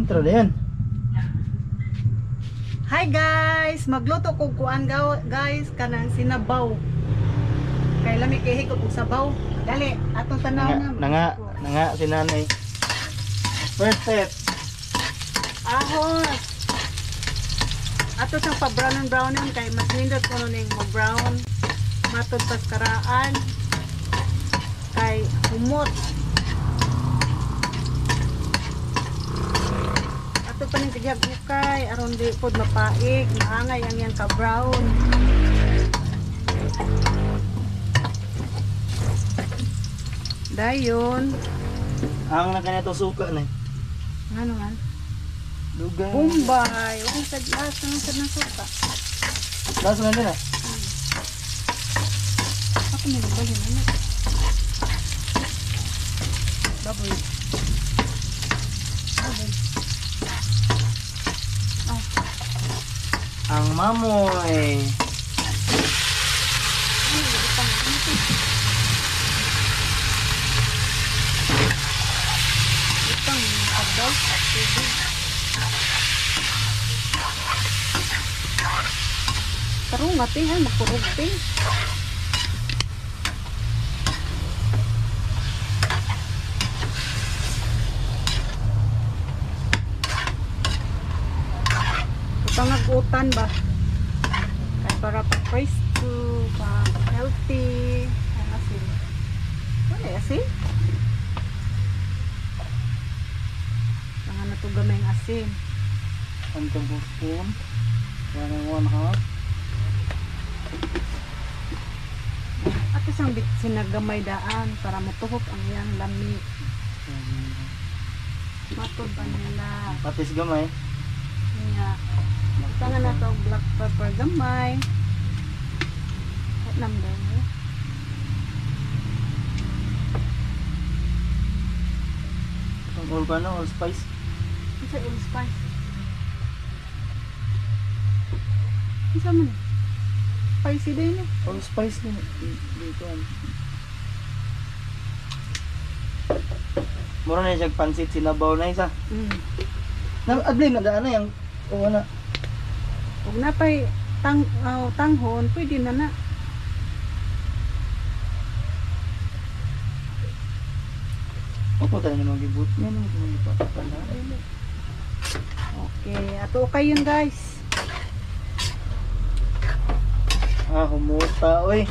Intro na yan. Hi guys, magluto ko kuan guys kanang sinabaw. Kay lami kay higop og sabaw. Dali, atong tanaw Nanga, na. nanga, nanga si nanay. First step. Ahos. Ato siyang pa brown brownon kay mas nindot kuno ning mo brown. Matod pas karaan. Kay humot. Ato pa ning tigyag ukay aron di pod mapaig, maangay ang iyang ka brown. Dayon. Ang na kanya to suka na. Ano man? Dugay. Bombay. Huwag sa lasa ng sa ng suka. Laso na din ah. Ako may nabalhin ano. Baboy. Baboy. Oh, Ang mamoy. ano yung itang ano to? Itang pagdaw. Tubig. Tarong nga ting ay makurog ting. Pangagutan ba? Kay para pa presto, pa healthy. Ang asin. Wala yung asin? Mga natugamay ang asin. 1 tablespoon. 1 1/2. At isang bit sinagamay daan para matuhok ang iyang lami. Matod ba nila? Patis gamay. Nga. Ito nga na to, black pepper gamay. At number mo. Ang all pa no, all spice. Isa yung spice. Isa man. Spicy din eh. All spice din. Dito ano. Mura na siya pansit sinabaw na isa. Na adlay na daan na yang o na. Huwag na pa'y tanghon, pwede na na. Opo tayo na magibut niya no pa pa na. Okay, ato okay yun guys. Ah, humuta oy.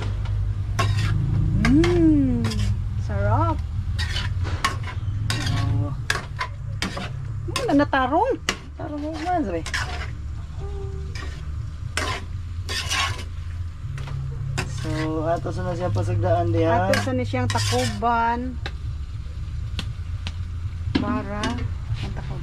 Sarap. Oh, Natarong. tara mo man sabi. So, ato sa na siya pasagdaan diha. Ato sa ni siyang takuban para ang takob.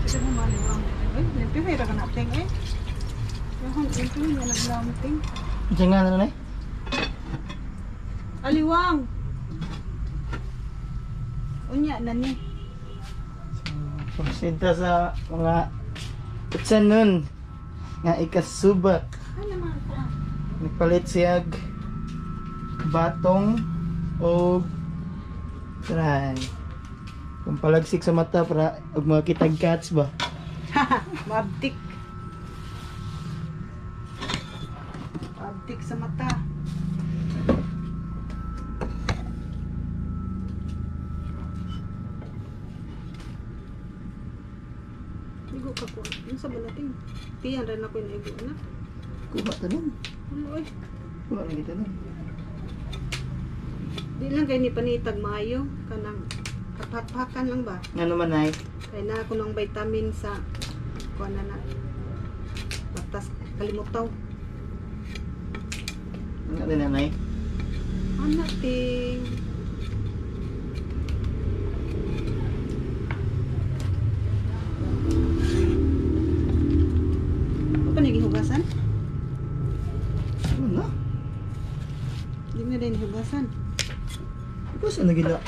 Kasi mo maliwang. Ay, limpyo ka natin eh. Yung limpyo niya naglamting. Diyan nga na na. Aliwang. Unya na ni. Proceed ta sa mga utsa nun nga ikasubak. Ano man ko ah. Nagpalit siyag batong o try. Kung palagsik sa mata para og mga kitag cats ba. Maabtik. Maabtik sa mata. Igo ka ko. Ano sa balating? Tiyan rin ako yung igo na. Kuha tanan. Ano oy? Kuha lagi tanan. Di lang kay ni panitag maayo kanang kapakpakan lang ba? Nga naman ay Kay na ako ng vitamin sa kuan na na. Batas kalimutaw. nga din nanay. Anak ting. Ano pa nagihugasan? Ano na? Hindi na din hugasan. Ikaw sa nagila.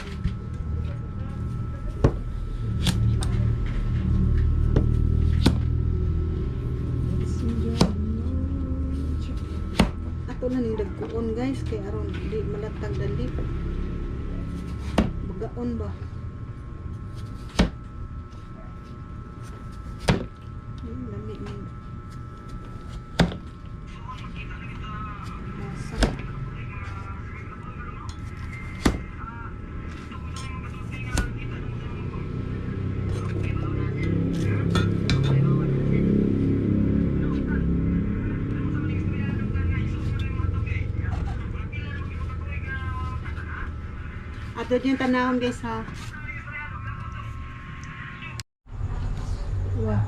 Ato na ning dagkuon, guys, kay aron di malatag dali. Bagaon ba? Lami ning lasa. Ato yung tanawon, guys, ha. Wah.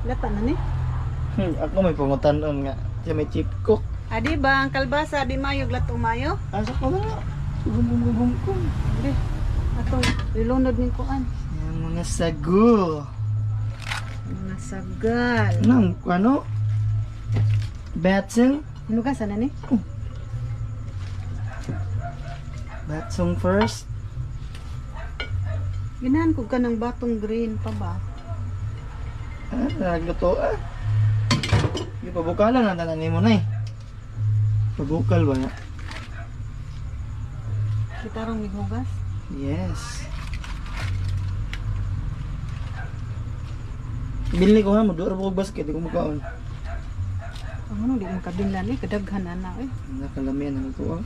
Lata na ni. Ako may pangutanon nga. Siya may chief cook. Adi ba ang kalbasa di mayo glato mayo? Asa ko na? Gum gum gum gum gum. Di. Atong ilunod ning kuan. Yung mga sagu. Mga sagal. Nang ano? Batsong? Hinugasan na ni. Batsong first. Ginahan ko ka ng batong green pa ba? Ah, nagluto ah. Yung pabukalan na tanan mo na eh. Pabukal ba na? Kita rong nighugas. Yes. Bilni ko ha, mo duha ra ko basket, di ko mukaon. Ang ano di mo kabinlan eh kadaghan na na eh. Nakalamian na ito ah.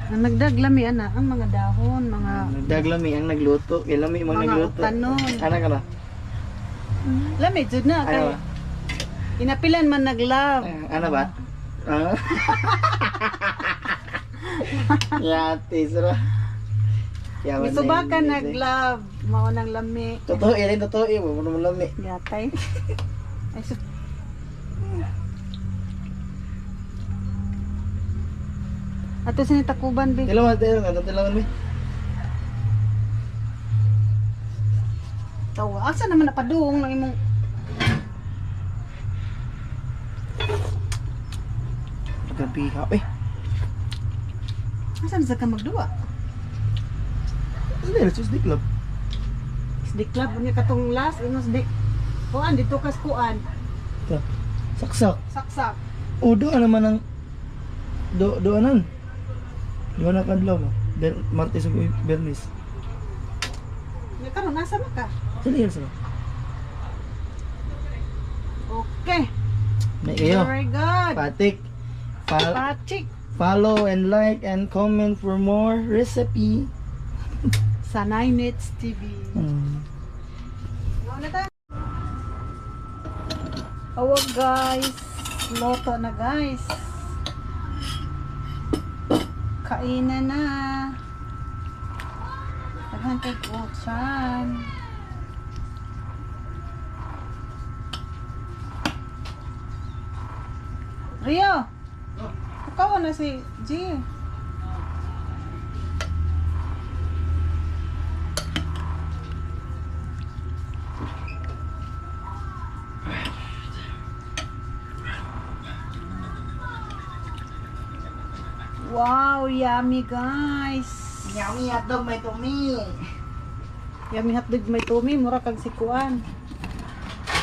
Ang nagdaglami ana ang mga dahon, mga Nagdaglami ang nagluto, kay lami mang mga nagluto. utanon. Ana ka na? Lami jud na Ano kay ba? inapilan man naglove. Ah, ano ba? Ah. Yate, sira. Yaman na Gisuba ka yun, eh. naglove, mao nang lami. Totoo, eh, totoo eh. Wala mo lami. Yatay. Ay sus. Ato sinitakuban be. Tilawan, tilawan, tilawan, mi. Tawa. Asa naman napadung ng imong Gabi ha, eh. Asa na sa ka magduwa? Ano na, sus di club. Sdi club unya katong last ingos di. Kuan dito kas kuan. Ito. Saksak. Saksak. O, doon naman ang... Do, doanan. Doon na kadlaw mo. Del, Martes ug Bernis. Nya karon asa man ka? Sila yun sila. Okay. May kayo. Very good. Patik. Patik. Follow and like and comment for more recipe. Sa 9 Nits TV. Mao na ta. Oh guys, loto na, guys. Kainan na. Daghan kay kuchan. Rio. Ikaw na si G. Wow, yummy, guys. Yummy hotdog may tumi. Yummy hotdog may tumi, mura kag sikuan.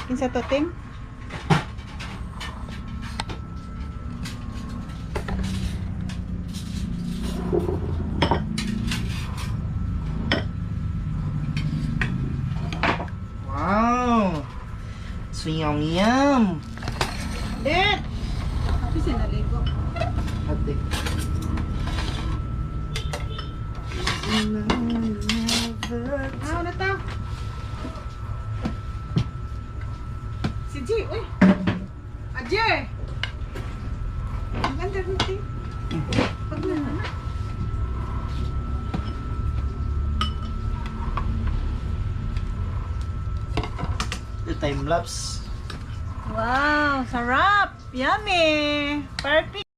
Kinsa to, Tim? Wow. So yummy yum. Det! Happy sinaligo. Ate. Ah, na ta. Si G, uy. Aje! Ang ganda ng ting. Pag na na. The time lapse. Wow, sarap! Yummy! Perfect!